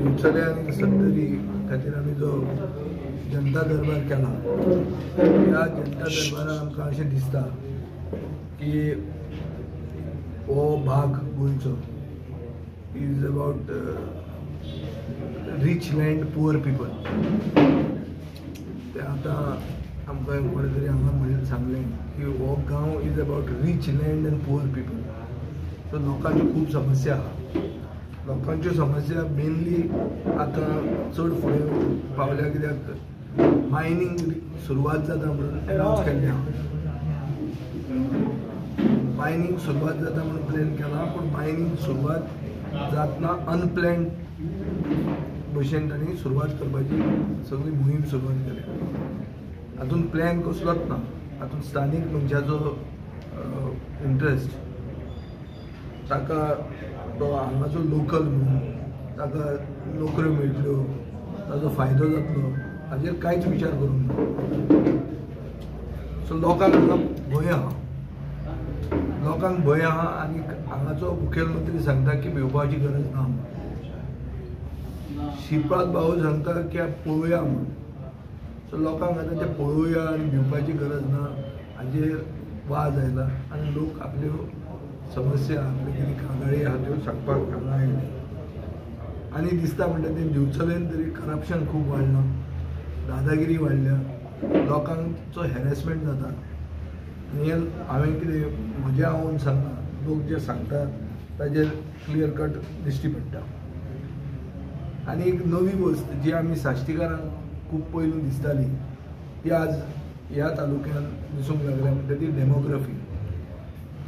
दिवचले आनी सत्तरी खातीर आमी जो जनता दरबार केला, ह्या जनता दरबारान आमकां अशें दिसता की हो भाग गोंयचो is about rich land poor people. ते आतां आमकां कोणें तरी हांगा म्हणून सांगलें की हो गांव is about rich land and poor people. So लोकांच्यो खूब समस्या आहा. लोकांच्यो समस्या मेनली आतां चड फुडें पावल्या कित्याक मायनींग सुरवात जाता म्हणून एनावन्स केल्लें आहा. मायनींग सुरवात जाता म्हणून प्लॅन केला, पूण मायनींग सुरवात जातना अनप्लॅन भशेन तांणी सुरवात करपाची सगळी मोहीम सुरवात केल्या. हातूंत प्लॅन कसलोच ना. हातूंत स्थानीक मनशाचो इंट्रस्ट, ताका तो हांगाचो लोकल म्हणून ताका नोकऱ्यो मेळटल्यो, ताजो फायदो जातलो हाजेर कांयच विचार करूंक ना. सो लोकांक हांगा भंय आहा, लोकांक भंय आहा आनी हांगाचो मुखेलमंत्री सांगता की भिवपाची गरज ना. शिरपाद भाऊ सांगता की पळोवया म्हणून. सो लोकांक आतां तें पळोवया आनी भिवपाची गरज ना हाजेर वाज आयला आनी लोक आपल्यो समस्या, आपल्यो कितें कागाळी आहा त्यो सांगपाक हांगा आयले. आनी दिसता म्हणटा तें दिवचलेन तरी करप्शन खूब वाडलां, दादागिरी वाडल्या, लोकांचो हॅरेसमेंट जाता. आनी हें हांवें कितें म्हजें हांव सांगना, लोक जे सांगतात ताजेर क्लियर कट दिश्टी पडटा. आनी एक नवी वस्त जी आमी साश्टीकारांक खूब पयलू दिसताली ती आज ह्या तालुक्यांत दिसूंक लागल्या, म्हणटा ती डेमोग्राफी.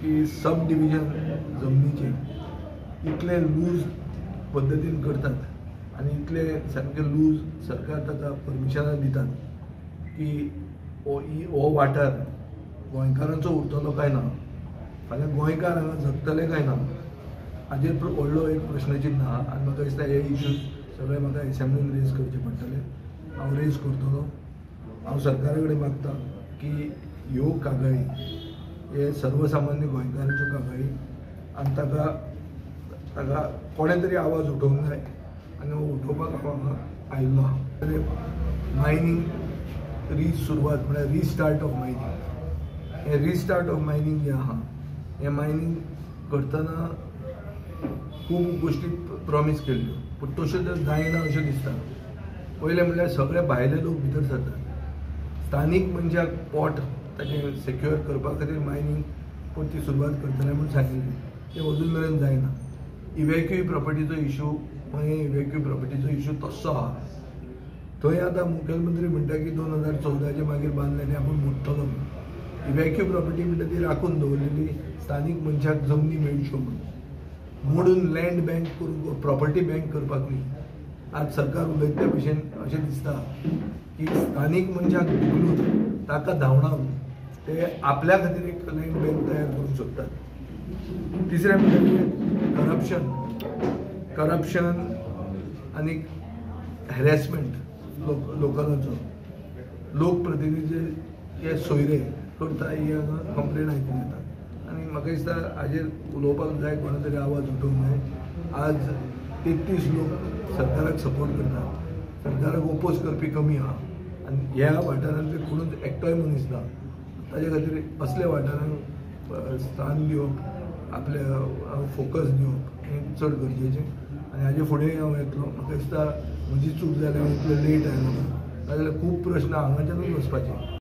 की सब डिविजन जमनीचे इतले लूज पद्दतीन करतात आनी इतले सामके लूज सरकार ताका परमिशनां दितात की हो वाठार गोंयकारांचो उरतलो काय ना, फाल्यां गोंयकार हांगा जगतले काय ना, हाजेर व्हडलो एक प्रश्नचिन्न आहा. आनी म्हाका दिसता हे इश्यूज सगळे म्हाका एसेंब्लीन रेज करचे पडटले. हांव रेज करतलो. हांव सरकारा कडेन मागता की ह्यो कागाळी हे सर्वसामान्य गोंयकारांच्यो कागाळी आनी ताका ताका कोणें तरी आवाज उठोवंक जाय आनी हो उठोवपाक हांव हांगा आयिल्लो आहा. मायनींग री सुरवात म्हळ्यार रिस्टार्ट ऑफ मायनींग. हें रिस्टार्ट ऑफ मायनींग जें आहा, हें मायनींग करतना खूब गोश्टी प्रॉमीस केल्ल्यो पूण तश्यो त्यो जायना अशें दिसता. पयलें म्हणल्यार सगळे भायले लोक भितर सरतात, स्थानीक मनशाक पोट ताचें सेक्युअर करपा खातीर मायनींग परती सुरवात करतले म्हूण सांगिल्लें, तें अजून मेरेन जायना. इव्हॅक्युई प्रॉपर्टीचो इशू, मागीर इव्हॅक्युई प्रॉपर्टीचो इशू तस्सो आहा. थंय आतां मुखेलमंत्री म्हणटा की 2014 मागीर बांदलें तें आपूण मोडटलो म्हणून. इव्हॅक्युई प्रॉपर्टी म्हणटा ती राखून दवरलेली स्थानीक मनशाक जमनी मेळच्यो म्हणून, मोडून लँड बँक करूंक, प्रॉपर्टी बँक करपाक न्ही. आज सरकार उलयता त्या भशेन अशें दिसता की स्थानीक मनशाक उखलून ताका धांवडावन ते आपल्या खातीर एक लँड बँक तयार करूंक सोदतात. तिसरें म्हणजे करप्शन, करप्शन आनी हॅरेसमेंट लोकलाचो, लोकप्रतिनिधी जे सोयरे करता ही हांगा कंप्लेन आयकूंक येता. आनी म्हाका दिसता हाजेर उलोवपाक जाय, कोणा तरी आवाज उठोवंक जाय. आज 33 लोक सरकाराक सपोर्ट करता, सरकाराक ओपोज करपी कमी आहा आनी ह्या वाठारांतले कोणूच एकटोय मनीस ना. ताजे खातीर असल्या वाठारांक स्थान दिवप, आपलें फोकस दिवप हें चड गरजेचें. आनी हाजे फुडें हांव येतलो. म्हाका दिसता म्हजी चूक जाल्या, हांव इतलो लेट आयलो, नाजाल्यार खूब प्रश्न हांगाच्यानूच वचपाचे.